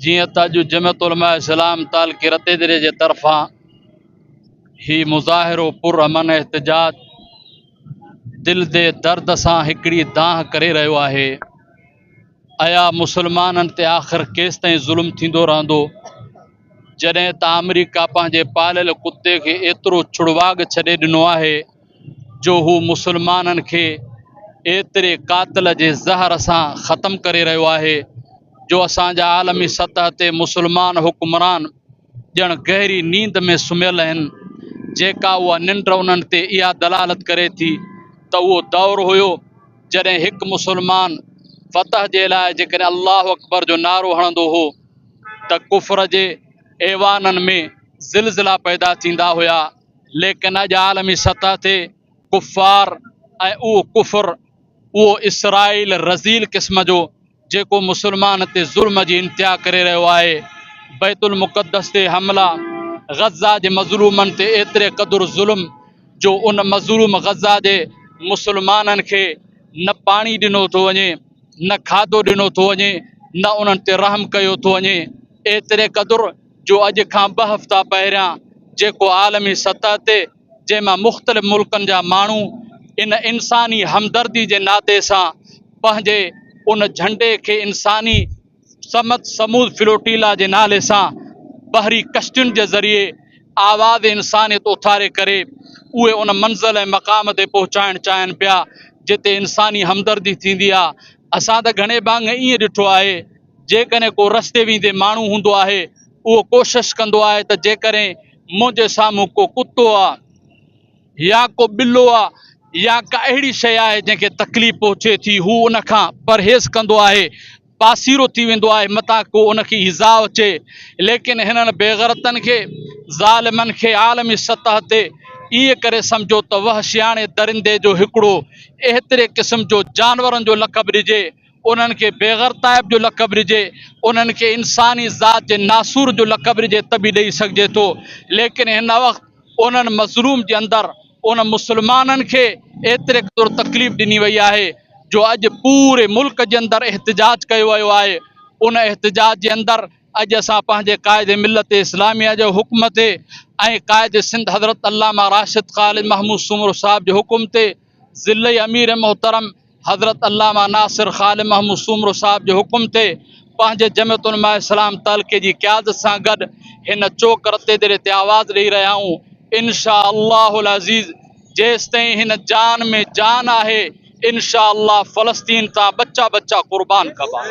جيئن ته اڄ جمعيت علماء اسلام تعلقي رتيدري جي طرفان هي مظاهرو پر امن احتجاج دل the درد سان هڪڙي دانهن ڪري رهيو آهي. ايا مسلمانن تي آخر ڪيستائين ظلم ٿيندو رهندو؟ جڏهن ته آمريڪا پنهنجي پاليل ڪتي کي ايترو ڇڙواڳ ڇڏي ڏنو آهي جو هو مسلمانن کي ايتري قاتل جي زهر سان ختم ڪري رهيو آهي جو اسان جا عالمي سطح تي مسلمان حڪمران ڄڻ گهري نيند ۾ سمهيل آهن جيڪا اها ننڊ انهن تي اها دلالت ڪري ٿي ته اهو دور هيو جڏهن هڪ مسلمان فتح جي لاء جيڪڏهن الله اڪبر جو نعرو هڻندو هو ته ڪفر جي ايوانن ۾ زلزلا پيدا ٿيندا هيا ليڪن اڄ عالمي سطح تي ڪفار ۽ اهو ڪفر اهو اسرائيل رذيل قسم جو جيڪو مسلمان تي ظلم جي انتها ڪري رهيو آهي، بيت المقدس تي حملا، غزه جي مظلومن تي ايتري قدر ظلم جو ان مظلوم غزه جي مسلمانن کي نه پاڻي ڏنو ٿو وڃي، نه کاڌو ڏنو ٿو وڃي، نه انهن تي رحم ڪيو ٿو وڃي، ايتري قدر جو اڄ کان ٻه هفتا پهريان جيڪو عالمي سطح تي جنهن مان مختلف ملڪن جا ماڻهو ان انساني همدردي جي ناتي سان پنهنجي ان جهنڊي کي انساني سمت سمود فلوٽيلا جي نالي سان بحري ڪشتين جي ذريعي آواز انسانيت اٿاري ڪري اهي ان منزل ۽ مقام تي پهچائڻ چاهين پيا جتي انساني همدردي ٿيندي آ. اسان ته گهڻي ڀاڱي ائين ڏٺو آهي جيڪڏهن ڪو رستي ويندي ماڻهو هوندو آهي اهو ڪوشش ڪندو آهي ته جيڪڏهن منهنجي سامهون ڪو ڪتو آ يا ڪو ٻلو آ يا ڪا اهڙي شيء آهي جنهن کي تڪليف پهچي ٿي هو ان کان پرهيز ڪندو آهي پاسيرو ٿي ويندو آهي متان ڪو ان کي ايذاء اچي ليڪن هنن بيغرتن کي ظالمن کي عالمي سطح تي ائين ڪري سمجهو ته وحشياڻي درندي جو هڪڙو ايتري قسم جو جانورن جو لقب ڏجي انهن کي بيغرتائپ جو لقب ڏجي، انهن کي انساني ذات جي ناسور جو لقب ڏجي ته به ڏئي سگهجي ٿو، ليڪن هن وقت انهن مظلوم جي اندر ان مسلمانن کي ايتري قدر تڪليف ڏني وئي آهي جو اڄ پوري ملڪ جي اندر احتجاج ڪيو ويو آهي، ان احتجاج جي اندر اڄ اسان پنهنجي قائد ملت اسلاميه جي حڪم تي ۽ قائد سنڌ حضرت علامه راشد خالد محمود سومرو صاحب جي حڪم تي ضلعي امير محترم حضرت علامه ناصر خالد محمود سومرو صاحب جي حڪم تي پنهنجي جمعيت علماء اسلام تعلقي جي قيادت سان گڏ هن چوڪ رتيدري تي آواز ڏئي رهيا آهيون انشاء الله العزيز جيستائين هن جان ۾ جان آهي انشاء الله فلسطين تان ٻچا ٻچا قربان ڪبا.